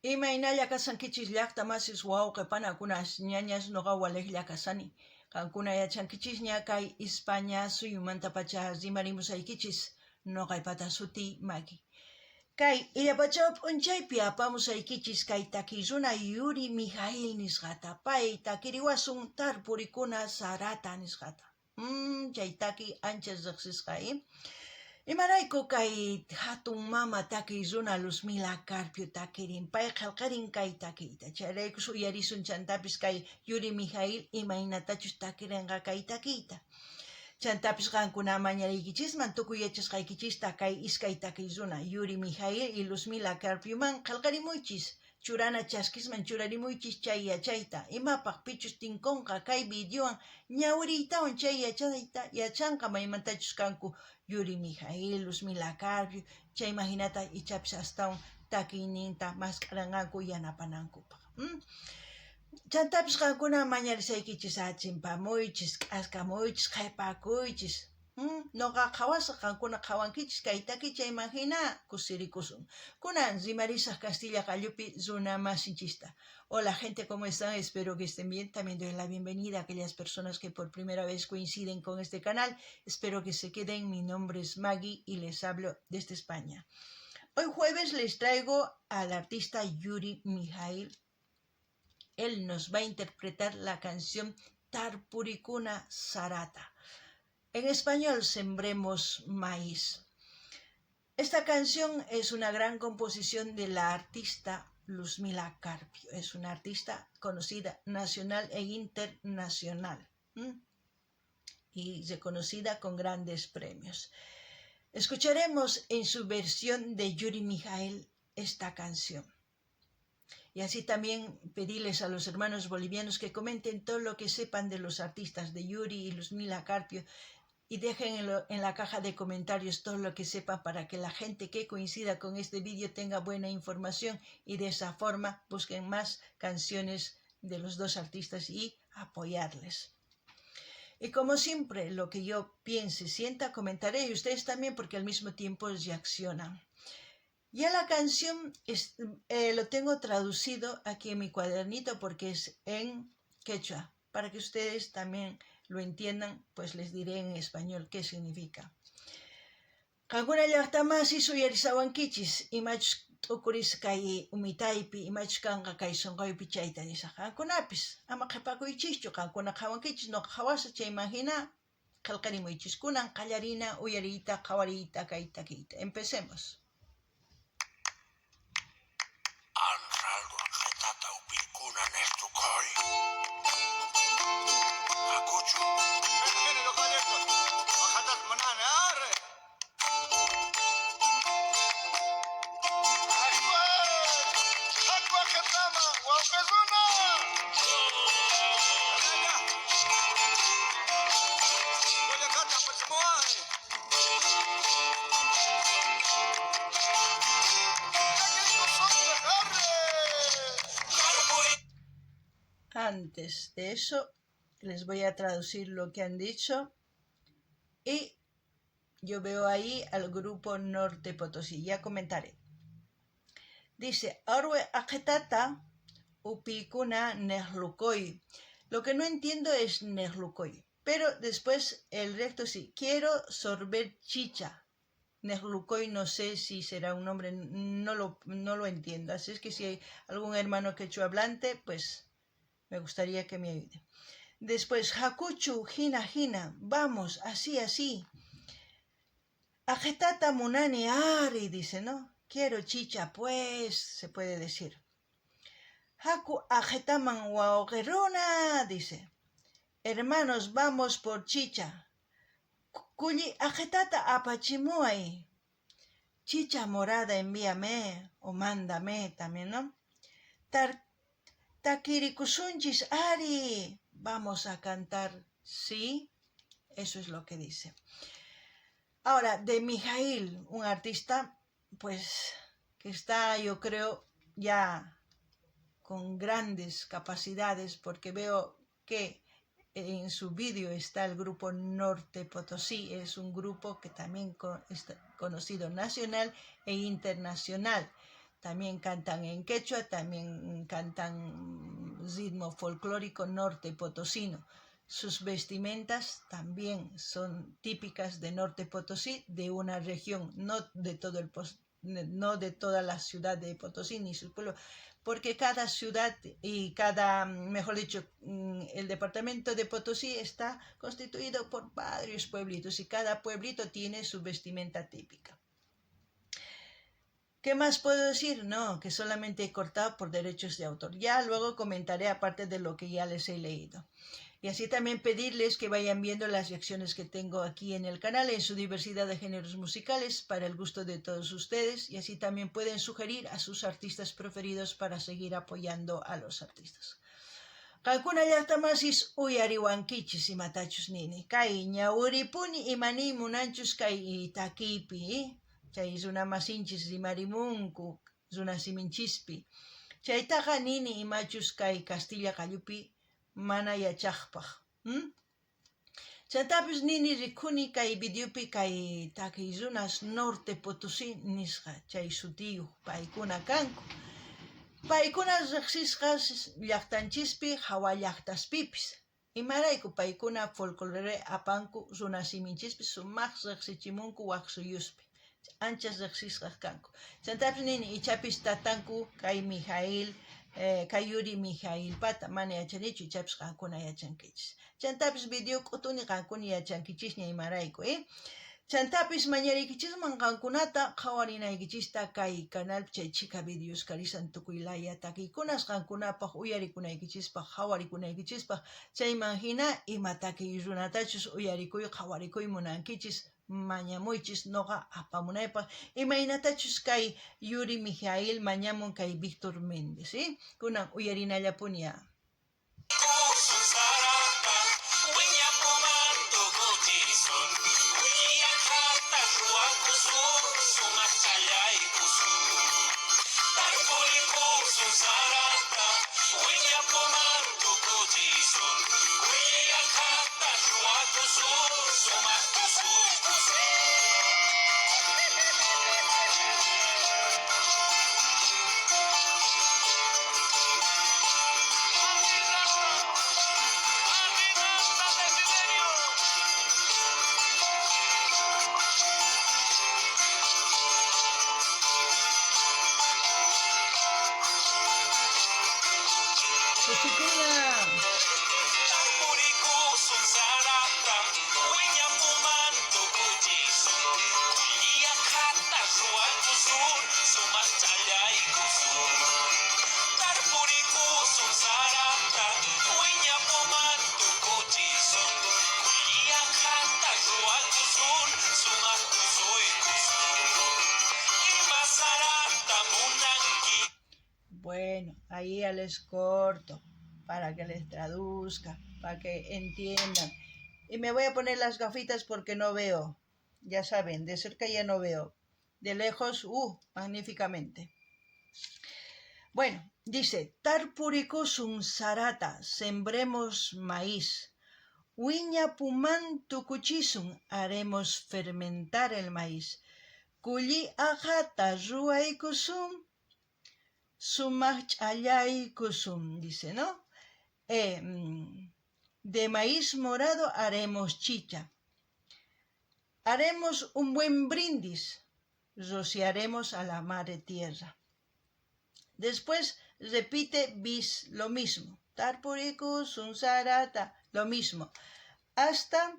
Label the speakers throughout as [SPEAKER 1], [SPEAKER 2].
[SPEAKER 1] Imaynalla kashankichis llajta masis wawqe panakunas ñañas noqa walejlla kashani. Qankuna yachankichisña kay Ispaña suyumantapacha rimarimusaykichis noqaypata sutiy Maggie. Kay illapachaw p'unchaypi apamusaykichis kay takiy runa Yuri Mijail nisqata. Pay takiriwasun tarpurikuna sarata nisqata. Chay takiy ancha rejsisqa i. Imarayku kay jatun mama takiy runa Luzmila Carpio takirin, pay qhelqarin kay takiyta. Chayraykus uyarisun chantapis kay Yuri Mijail imaynatachus takirenqa kay takiyta. Chantapis qankuna mañariykichisman tukuy yachasqaykichista kay iskay takiy runa Yuri Mijail y Luzmila Carpioman qhelqarimuychis. Churana chaskisman churarimuychis chay yachayta, imapaj pichus tinkonqa kay videowan ñawiriytawan chay yachayta yachanqa maymantachus kanku Yuri Mijail, Luzmila Carpio, chayman jinataj ichapis astawan takiyninta mask'aranqanku yanapanankupaj. Chantapis qankuna mañarisaykichis a chimpamuychis, k'askamuychis, qhepakuychis. Noqa qhawasaj, qankuna qhawankichis kay takiy chayman jina kusirikusun. Kunan rimarisaj kastilla qallupi runa masinchista. Hola gente, ¿cómo están? Espero que estén bien. También doy la bienvenida a aquellas personas que por primera vez coinciden con este canal. Espero que se queden. Mi nombre es Maggie y les hablo desde España. Hoy jueves les traigo al artista Yuri Mijail. Él nos va a interpretar la canción Tarpurikuna Sarata. En español, Sembremos Maíz. Esta canción es una gran composición de la artista Luzmila Carpio. Es una artista conocida nacional e internacional y reconocida con grandes premios. Escucharemos en su versión de Yuri Mijail esta canción. Y así también pedirles a los hermanos bolivianos que comenten todo lo que sepan de los artistas de Yuri y Luzmila Carpio y dejen en la caja de comentarios todo lo que sepan para que la gente que coincida con este vídeo tenga buena información y de esa forma busquen más canciones de los dos artistas y apoyarles. Y como siempre, lo que yo piense, sienta, comentaré y ustedes también porque al mismo tiempo reaccionan. Ya la canción lo tengo traducido aquí en mi cuadernito porque es en quechua. Para que ustedes también lo entiendan, pues les diré en español qué significa. Qankuna llajta masis uyarisawankichis imachus t'ukuris kay umitaypi imachus kanqa kay sonqoypi chayta nisaj. Qankunapis ama qhepakuychischu, qankuna qhawankichis, noqa qhawasaj chayman hina qhelqarimuychis. Kunan qallarina uyariyta qhawariyta kay takiyta. Empecemos.
[SPEAKER 2] Anraldu aqhetata upikuna nestukoy. Hakuchu.
[SPEAKER 1] Antes de eso, les voy a traducir lo que han dicho y yo veo ahí al grupo Norte Potosí, ya comentaré. Dice, Arwe aqhetata upikuna nejlukoy. Lo que no entiendo es nejlukoy, pero después el resto sí. Quiero sorber chicha. Nejlukoy no sé si será un nombre, no lo entiendo. Así es que si hay algún hermano quechua hablante, pues me gustaría que me ayude. Después, Hakuchu, Jina, Jina, vamos, así, así. Aqhetata munani ari, dice, ¿no? Quiero chicha, pues, se puede decir. Haku aqhetaman wawqiruna, dice. Hermanos, vamos por chicha. Kulli aqhetata apachimuay. Chicha morada envíame o mándame también, ¿no? Takirikusunchis ari. Vamos a cantar, sí. Eso es lo que dice. Ahora, de Mijail, un artista, pues, que está, yo creo, ya con grandes capacidades, porque veo que en su vídeo está el grupo Norte Potosí, es un grupo que también está conocido nacional e internacional. También cantan en quechua, también cantan ritmo folclórico norte potosino. Sus vestimentas también son típicas de Norte Potosí, de una región, no de toda la ciudad de Potosí ni su pueblo, porque cada ciudad y cada, mejor dicho, el departamento de Potosí está constituido por varios pueblitos y cada pueblito tiene su vestimenta típica. ¿Qué más puedo decir? No, que solamente he cortado por derechos de autor. Ya luego comentaré aparte de lo que ya les he leído. Y así también pedirles que vayan viendo las reacciones que tengo aquí en el canal en su diversidad de géneros musicales para el gusto de todos ustedes. Y así también pueden sugerir a sus artistas preferidos para seguir apoyando a los artistas. Qankuna llaqta masis uyariwankichis imatachus nini. Kay ñawiripuni imani munanchus kay takiypi. Chay runa masinchis rimarimunku runa siminchispi. Chaytaqa nini imachus kay Castilla qallupi mana yachaqpaq. Chantapis nini rikuni kay videopi kay takiy runas Norte Potosí nisqa chay sutiyuq paykuna kanku. Paykuna riqsisqas llaqtanchispi hawa llaqtaspipis. Imarayku paykuna folclore apanku runa siminchispi sumaq riqsichimunku wak suyuspi. Anchas riqsisqas kanku. Chantapis nini ichapis tatanku kay Mijail, kay Yuri Mijail pata mana yachanichu ichapis qankuna yachankichis. Chantapis video k'utuni qankuna yachankichisña imarayku, Chantapis mañariykichisman qankunata qhawarinaykichista kay canal chay chhika videos karisan tukuy laya takiykunas qankunapaq uyarikunaykichispaq qhawarikunaykichispaq chayman hina ima takiy runatachus uyarikuy qhawarikuy munankichis mañamuychis noqa apamunaypaq imaynatachus kay Yuri Mijail mañamun kay Víctor Méndez, Kunan uyarinallapuni ya. Bueno, ahí ya les corto para que les traduzca, para que entiendan. Y me voy a poner las gafitas porque no veo. Ya saben, de cerca ya no veo. De lejos, magníficamente. Bueno, dice, Tarpurikusun sarata, sembremos maíz. Wiñapuman tukuchisun, haremos fermentar el maíz. Kulli aqhata ruwaykusun, sumaq ch'allaykusun, dice, ¿no? De maíz morado haremos chicha. Haremos un buen brindis, rociaremos a la madre tierra. Después repite bis lo mismo. Tarpurikusun sarata, lo mismo. Hasta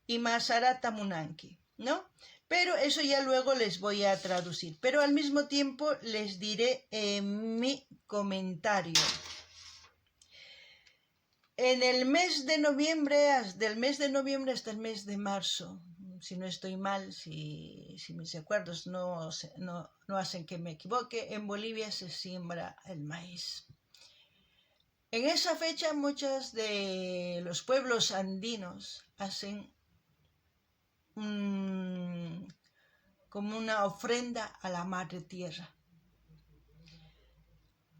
[SPEAKER 1] imasarata munanki, ¿no? Pero eso ya luego les voy a traducir. Pero al mismo tiempo les diré mi comentario. En el mes de noviembre, del mes de noviembre hasta el mes de marzo, si no estoy mal, si mis recuerdos no hacen que me equivoque, en Bolivia se siembra el maíz. En esa fecha muchos de los pueblos andinos hacen como una ofrenda a la madre tierra.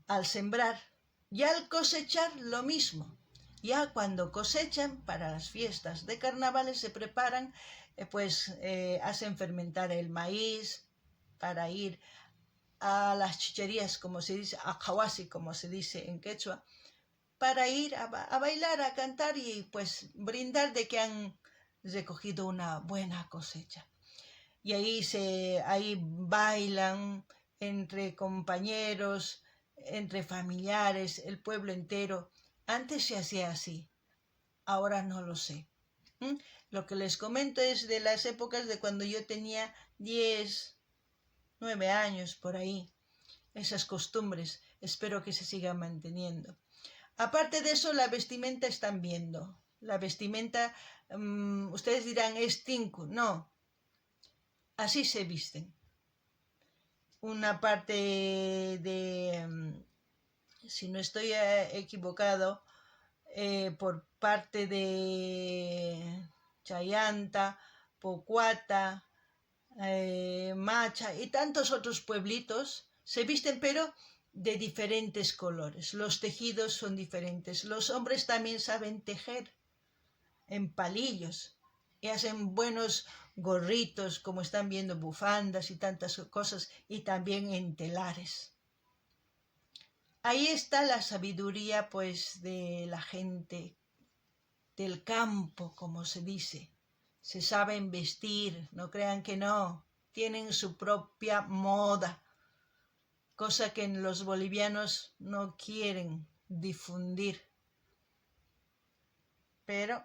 [SPEAKER 1] Al sembrar y al cosechar lo mismo. Ya cuando cosechan para las fiestas de carnavales se preparan, pues hacen fermentar el maíz para ir a las chicherías, como se dice, a Jawasi, como se dice en quechua, para ir a bailar, a cantar y pues brindar de que han recogido una buena cosecha. Y ahí bailan entre compañeros, entre familiares, el pueblo entero. Antes se hacía así, ahora no lo sé. Lo que les comento es de las épocas de cuando yo tenía 10, 9 años por ahí. Esas costumbres espero que se sigan manteniendo. Aparte de eso, la vestimenta están viendo. La vestimenta, ustedes dirán, es tinku. No, así se visten. Una parte de, si no estoy equivocado, por parte de Chayanta, Pocuata, Macha y tantos otros pueblitos, se visten pero de diferentes colores. Los tejidos son diferentes. Los hombres también saben tejer en palillos y hacen buenos gorritos, como están viendo, bufandas y tantas cosas, y también en telares. Ahí está la sabiduría, pues, de la gente del campo, como se dice. Se saben vestir, no crean que no, tienen su propia moda, cosa que los bolivianos no quieren difundir. Pero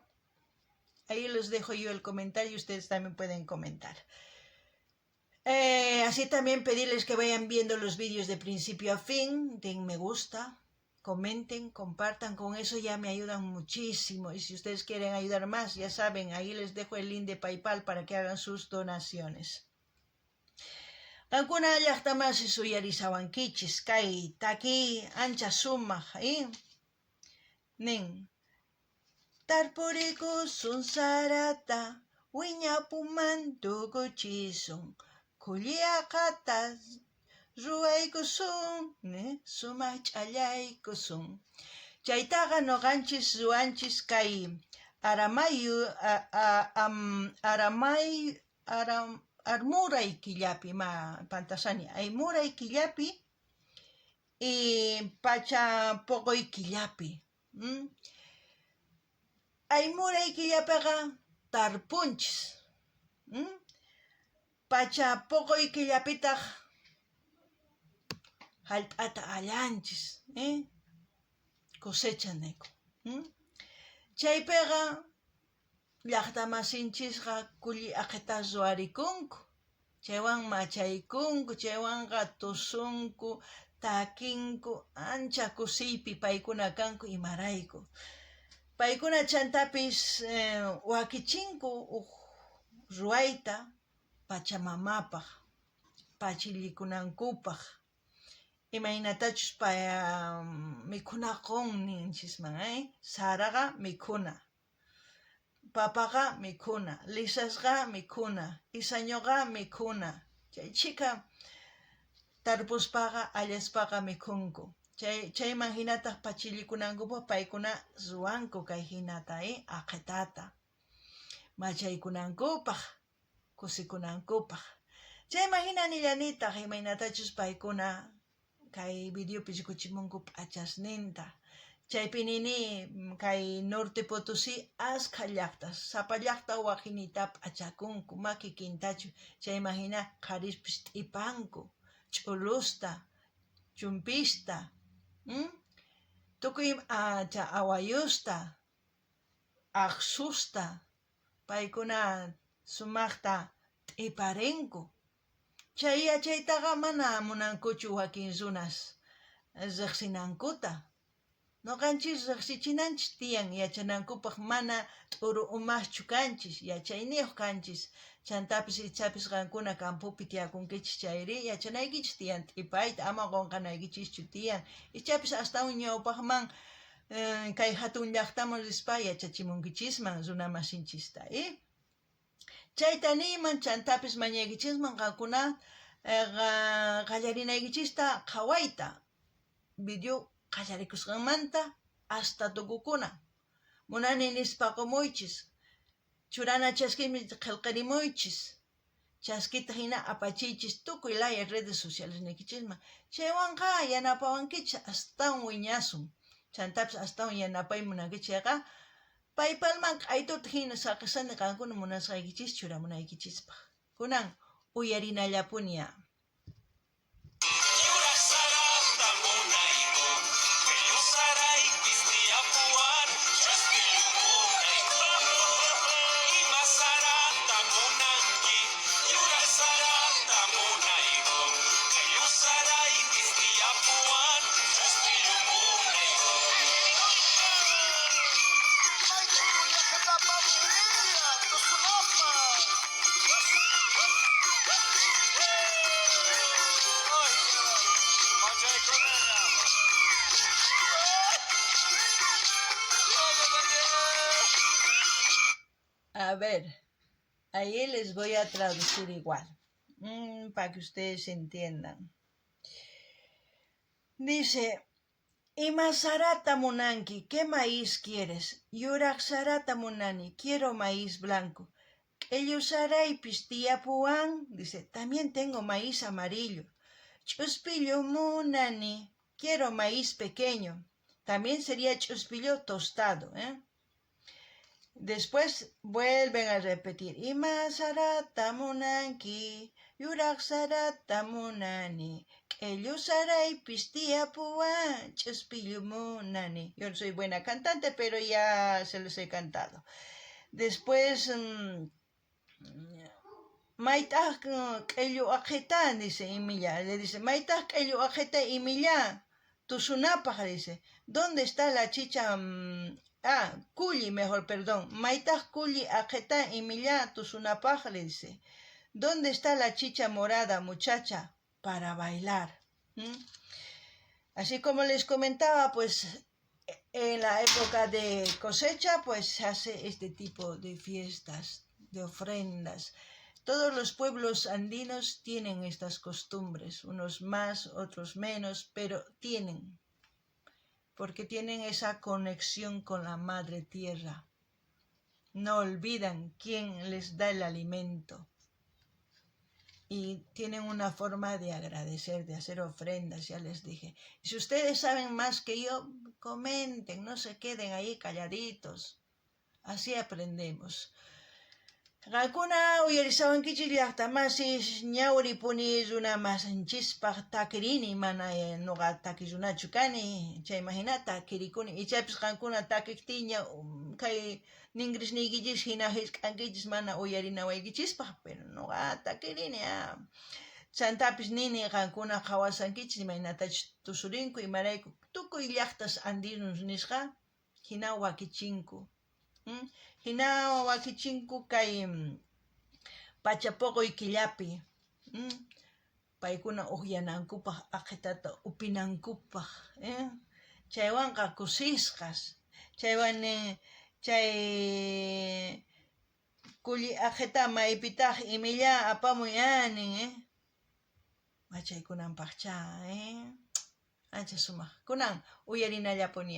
[SPEAKER 1] ahí les dejo yo el comentario y ustedes también pueden comentar. Así también pedirles que vayan viendo los vídeos de principio a fin, den me gusta, comenten, compartan, con eso ya me ayudan muchísimo. Y si ustedes quieren ayudar más, ya saben, ahí les dejo el link de PayPal para que hagan sus donaciones. Qankuna llaqta masis uyarishawankichis kay taki ancha sumaq, Nin, tarpurikusun sarata, wiñapuman tukuchisun, qhulli aqhata ruwaykusun, sumaq ch'allaykusun. Chaytaqa noqanchis ruwanchis kay aramayu, aramay, aram, armuray killapi, ma pantasani, aymuray killapi y pacha poqoy killapi. Aymuray killapiqa tarpunchis. Pacha poqoy killapitaq hallp'ata allanchis, cosecha niku. Chaypiqa llaqta masinchisqa kulli aqhita ruwarikunku, chaywan machaykunku, chaywanqa tusunku, takinku, ancha kusiypi paykuna kanku imarayku. Paykuna chantapis wakichinku uj ruwayta pachamamapaj, pachillikunankupaj, imaynatachus mikhuna qon ninchisman, saraqa mikhuna, papaqa mikhuna, lisasqa mikhuna, isañuqa mikhuna, chay chhika tarpuspaqa allaspaqa mikhunku. Chayman hinataq pachillikunankupaj paykuna ruwanku kay hinata, aqhetata, machaykunankupaj, kusikunankupaj. Chayman hina nillanitaq imaynatachus paykuna kay videopi rikuchimunku p'achasninta. Chaypi nini kay Norte Potosí askha llaqtas, sapa llaqta wajinita p'achakunku, ma kikintachu, chayman hina qharispis t'ipanku, ch'ulusta, chumpista, tukuy awayusta, aqsusta, paykuna sumaqta t'iparinku. Chay yachaytaqa mana munankuchu wakin runas riqsinankuta. Noqanchis riqsichinanchis tiyan yachanankupaq mana t'uru umaschu kanchis, yachayniyuq kanchis. Chantapis ichapis qankuna campopi tiyakunkichis chayri yachanaykichis tiyan t'ipayta, ama qunqanaykichischu tiyan. Ichapis astawan ñawpaqman kay hatun llaqtaman rispa yachachimunkichisman runa masinchista. Chayta niyman chantapis mañaykichisman qankuna qallarinaykichista qhawayta video qallarikusqanmanta hasta tukukuna. Munani nispa qumuychis, churana chaskimi qillqarimuychis. Chaskita hina apachiychis tukuy laya redes sociales niykichisman. Chaywanqa yanapawankichis astawan wiñasun. Chantapis astawan yanapay munankichis chayqa PayPalman q'aytuta hina saqesani qankuna munasqaykichis churamunaykichispaq. Kunan uyarinallapuni. A ver, ahí les voy a traducir igual, para que ustedes entiendan. Dice, Ima sarata munanki, ¿qué maíz quieres? Yuraj sarata munani, quiero maíz blanco. Q'ellu saraypis tiyapuwan, dice, también tengo maíz amarillo. Ch'uspillo munani, quiero maíz pequeño. También sería ch'uspillo tostado, ¿eh? Después vuelven a repetir, Ima sarata munanki, yuraj sarata munani, q'ellu saraypis tiyapuwan, ch'uspillo munani. Yo no soy buena cantante, pero ya se los he cantado. Después, maytaj q'ellu aqhita, dice imilla. Le dice, maytaj q'ellu aqhita imilla, tusunapaj, dice. ¿Dónde está la chicha? Kulli, mejor, perdón. Maytaj kulli aqhita imilla, tusunapaj, le dice. ¿Dónde está la chicha morada, muchacha? Para bailar. Así como les comentaba, pues en la época de cosecha, pues se hace este tipo de fiestas, de ofrendas. Todos los pueblos andinos tienen estas costumbres, unos más, otros menos, pero tienen, porque tienen esa conexión con la madre tierra. No olvidan quién les da el alimento. Y tienen una forma de agradecer, de hacer ofrendas, ya les dije. Y si ustedes saben más que yo, comenten, no se queden ahí calladitos. Así aprendemos. Qankuna uyarisawankichis llaqta masis ñawripuni runa masinchispaq takirini mana nuqa takirunachu kani chayman hina takirikuni ichapis qankuna takiqtiña kay ningrisniykichis hina hisk'ankichis mana uyarinawaykichispaq pero nuqa takirini chantapis nini qankuna qhawasankichis imaynatachus tusurinku imarayku tukuy llaqtas andinos nisqa hina wakichinku. Hina wakichinku kay pachapoqoy killapi paykuna uqyanankupaq aqhitata upinankupaq chaywanqa kusisqas chaywan chay kulli aqhita maypitaq imilla apamuy nin machaykunanpaqcha ancha sumaq kunan uyarinallapuni.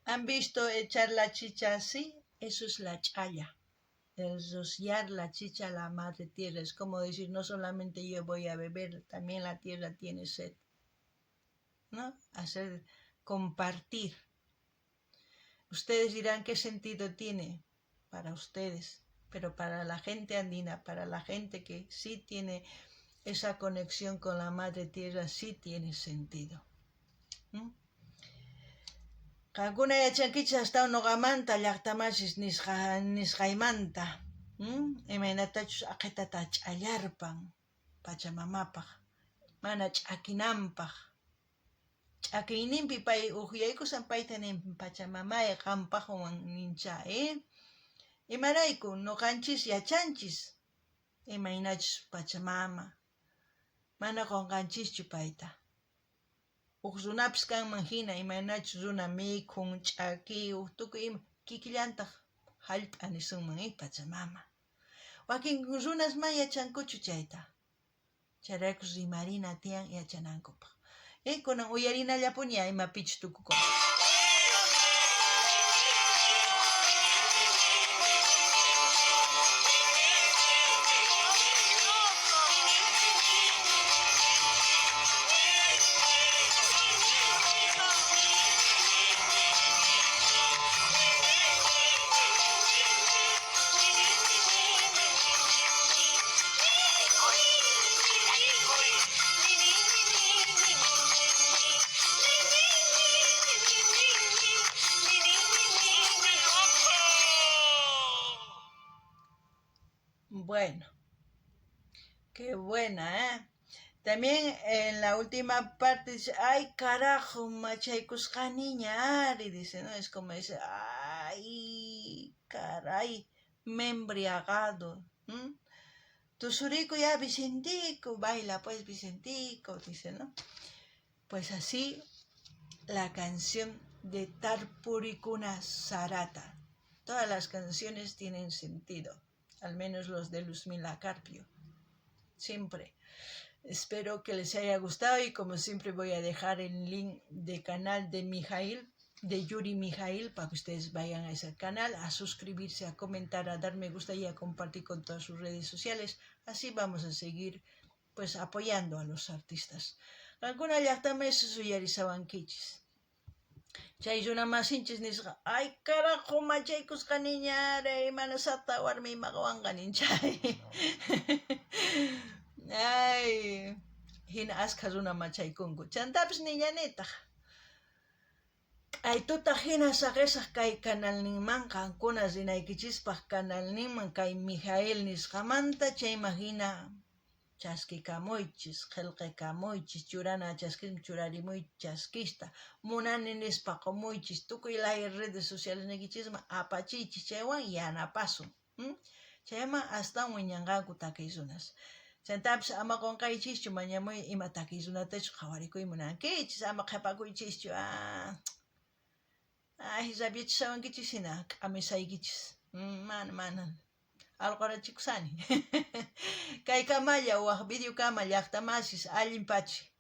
[SPEAKER 1] ¿Han visto echar la chicha así? Eso es la chaya. El rociar la chicha a la madre tierra. Es como decir, no solamente yo voy a beber, también la tierra tiene sed. ¿No? Hacer, compartir. Ustedes dirán, ¿qué sentido tiene para ustedes? Pero para la gente andina, para la gente que sí tiene esa conexión con la madre tierra, sí tiene sentido. Qankuna yachankichis astawan noqamanta llaqtamasis nisqa nisqaymanta. Imaynatachus aqhetata ch'allarpan pachamamapaq, mana ch'akinanpaq. Ch'akiyninpi pay ujyaykusan payta nin pachamamay qampaqwan nincha, eh? Imarayku noqanchis yachanchis imaynachus pachamama, mana qonqanchischu payta. Uj runapis kanman jina imaynachus runa mikhun, ch'akiyuq, tukuy ima kikillantaj jallp'a nisunman, eh, pachamama. Wakin runas mana yachankuchu chayta. Chayrayku rimarina tiyan yachanankupaq. Eh, kunan uyarinallapuni imapichus tukukun. Bueno, qué buena, ¿eh? También en la última parte dice, ay carajo, machaykusqaniña ari, dice, ¿no? Es como dice, ay, caray, me he embriagado. Tusurico ya Vicentico, baila pues Vicentico, dice, ¿no? Pues así la canción de Tarpurikuna Sarata. Todas las canciones tienen sentido, al menos los de Luzmila Carpio. Siempre. Espero que les haya gustado y como siempre voy a dejar el link de canal de Mijail, de Yuri Mijail, para que ustedes vayan a ese canal, a suscribirse, a comentar, a dar me gusta y a compartir con todas sus redes sociales. Así vamos a seguir pues apoyando a los artistas. Qankuna llaqtamaysis uyarisawankichis. Chay runa masinchis nisqa, ay carajo machaykusqaniña ari, mana sata warmi maqawanqa ninchay. Ay, hina askha runa machaykunku. Chantapis nillanitaj. K'aytuta hina saqesaq kay canalninman qankuna rinaykichispaq canalninman kay Mijael nisqamanta chayman hina chaskikamuychis, qhelqekamuychis, churana chaskismi churarimuy chaskista, munani nispa qomuychis, tukuy laya redes sociales niykichisman apachiychis, chaywan yanapasun. Chayman astawan wiñanqanku takiy runas. Chantapis ama qonqaychischu mañamuy ima takiy runatachu qhawarikuy munankichis, ama qhepakuychischu. Ay, rabiachishawankichis hina k'amisaykichis. Mana, mana. Alqorachikusani. Kay kamalla waj video kama llaqtamasis allin pachi.